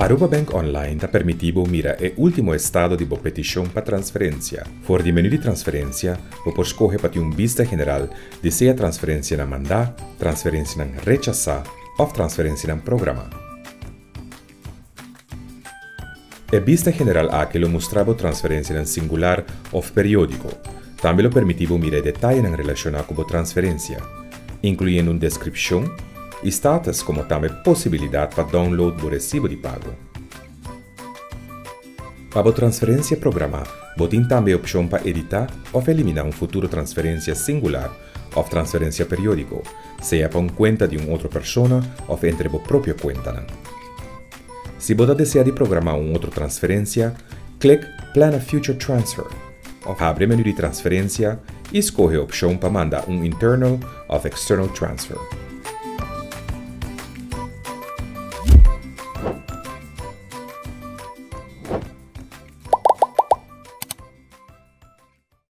Aruba Bank Online ta permiti bo mira e ultimo estado di bo peticion pa transferencia. For di menu di transferencia, bo por scoge pa tin un bista general di sea transferencianan manda, transferencianan rechasa of transferencianan programa. E bista general aki lo mustra bo transferencianan singular of periodico. Tambe lo permiti bo mira e detayenan relaciona cu bo transferencia, incluyendo un descripcion y status como tambe posibilidad pa download bo recibo di pago. Pa bo transferencia programa, bo tin tambe e opcion pa edita of elimina un futuro transferencia singular of transferencia periodico, sea pa un cuenta di un otro persona of entre bo propio cuentanan. Si bo ta desea di programa un otro transferencia, click Plan a future transfer of habri e menu di transferencia y scoge e opcion pa manda un internal of external transfer.